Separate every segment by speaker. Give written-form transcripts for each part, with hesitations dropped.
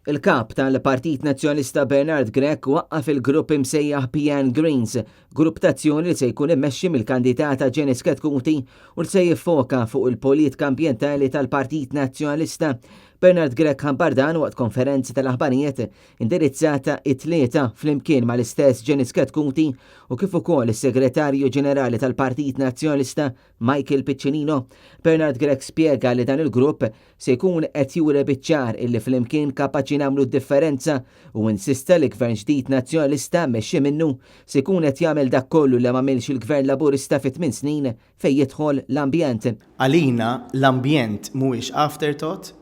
Speaker 1: Il-Kap tal-Partit Nazzjonalista Bernard Grech waqqaf il-grupp imsejjaħ PN Greens, grupp t'azzjoni li se jkun immexxi mill-kandidata Janice Chetcuti u li se jiffoka fuq il-politika ambjentali tal-Partit Nazzjonalista. Bernard Grech ħabbar dan waqt konferenza tal-aħbarijiet indirizzata it-Tlieta flimkien mal-istess Janice Chetcuti u kif ukoll is-Segretarju Ġenerali tal-Partit Nazzjonalista Michael Piccinino. Bernard Grech spjega li dan il-grupp se jkun qed juri biċ-ċar illi flimkien kapaċi nagħmlu d-differenza u insista li Gvern ġdid Nazzjonalista mmexxi minnu se jkun qed jagħmel dak kollu li m'għamilx il-Gvern Laburista fi tminn snin fejn jidħol l-ambjent.
Speaker 2: Għalina l-ambjent mhuwiex afterthought,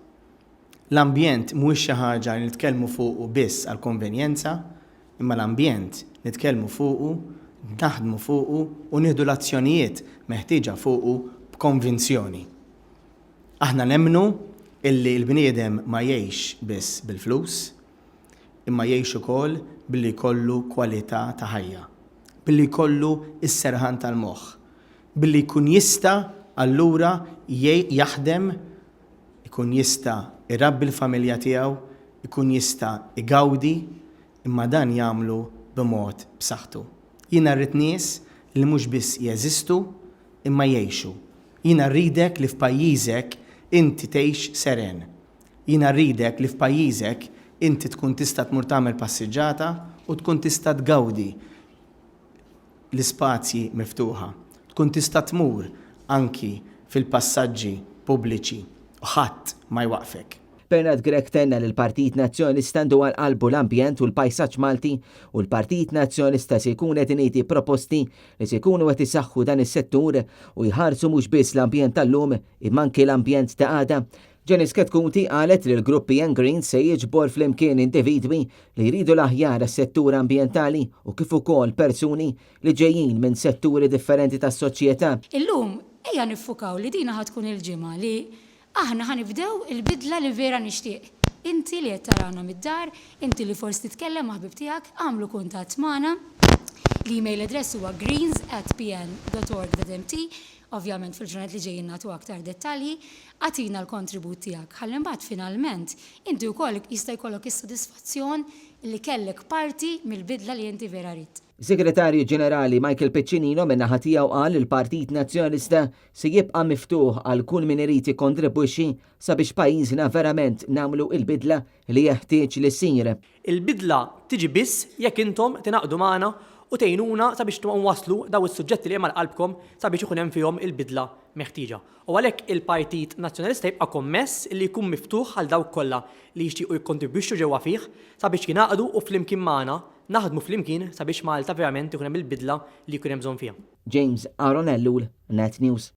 Speaker 2: l-ambjent mhuwiex xi ħaġa li nitkellmu fuqu biss għall-konvenjenza, imma l-ambjent nitkellmu fuqu, naħdmu fuqu u nieħdu l-azzjonijiet meħtieġa fuqu b'konvinzjoni. Aħna nemmnu illi l-bniedem ma jgħixx biss bil-flus, imma jgħix ukoll billi jkollu kwalità ta' ħajja, billi jkollu s-serħan tal-moħħ, billi jkun jista' allura jaħdem, ikun jista' jrabbi l-familja tiegħu, ikun jista' jgawdi, imma dan jagħmlu b'mod b'saħħtu. Jiena rrid nies li mhux biss jeżistu, imma jgħixu. Jiena rridek li f'pajjiżek inti tgħix seren. Jiena rridek li f'pajjiżek inti tkun tista' tmur tagħmel passiġġata u tkun tista' tgawdi l-ispazji miftuħa. Tkun tista' tmur anki fil-passaġġi pubbliċi u ħadd ma jwaqqfek.
Speaker 1: Bernard Grech tenna li l-Partit Nazzjonalista għandu għal qalbu l-ambjent u l-pajsaġġ Malti u l-Partit Nazzjonalista se jkun qed iniedi proposti li se jkunu qed isaħħu dan is-settur u jħarsu mhux biss l-ambjent tal-lum imma anki l-ambjent ta' għada. Janice Chetcuti qalet li l-grupp PN Greens se jiġbor flimkien individwi li jridu l-aħjar għas-settur ambjentali u kif ukoll persuni li ġejjin minn setturi differenti tas-soċjetà.
Speaker 3: Illum ejja niffukaw li dina ħa tkun il-ġimgħa li aħna ħa nibdew il-bidla li vera nixtieq. Inti li qed tarana mid-dar, inti li forsi titkellem ma' ħbieb tiegħek, agħmlu kuntatt magħna. L-email address huwa greens at pn dot org dot mt. Ovvjament fil-ġranet li ġejjin nagħtu aktar dettalji. Agħtina l-kontribut tiegħek ħalli mbagħad finalment inti wkoll jista' jkollok is-sodisfazzjon li kellek parti mill-bidla li inti vera ridt.
Speaker 1: Segretarju Ġenerali Michael Piccinino min-naħa tiegħu qal li l-Partit Nazzjonalista se jibqa' miftuħ għal kull min irid jikkontribwixxi sabiex pajjiżna verament nagħmlu l-bidla li jeħtieġ li ssir.
Speaker 4: Il-bidla tiġi biss jekk intom tingħaqdu magħna u tgħinuna sabiex nwasslu dawn is-suġġetti li hemm għal qalbkom sabiex ikun hemm fihom il-bidla meħtieġa. U għalhekk il-Partit Nazzjonalista jibqa' kommess li jkun miftuħ għal dawk kollha li jixtiequ jikkontribwixxu ġewwa fih sabiex jingħaqdu u flimkien magħna naħdmu flimkien sabiex Malta verament ikun hemm il-bidla li jkun hemm bżonn fiha.
Speaker 1: James Aaron Ellul, Net News.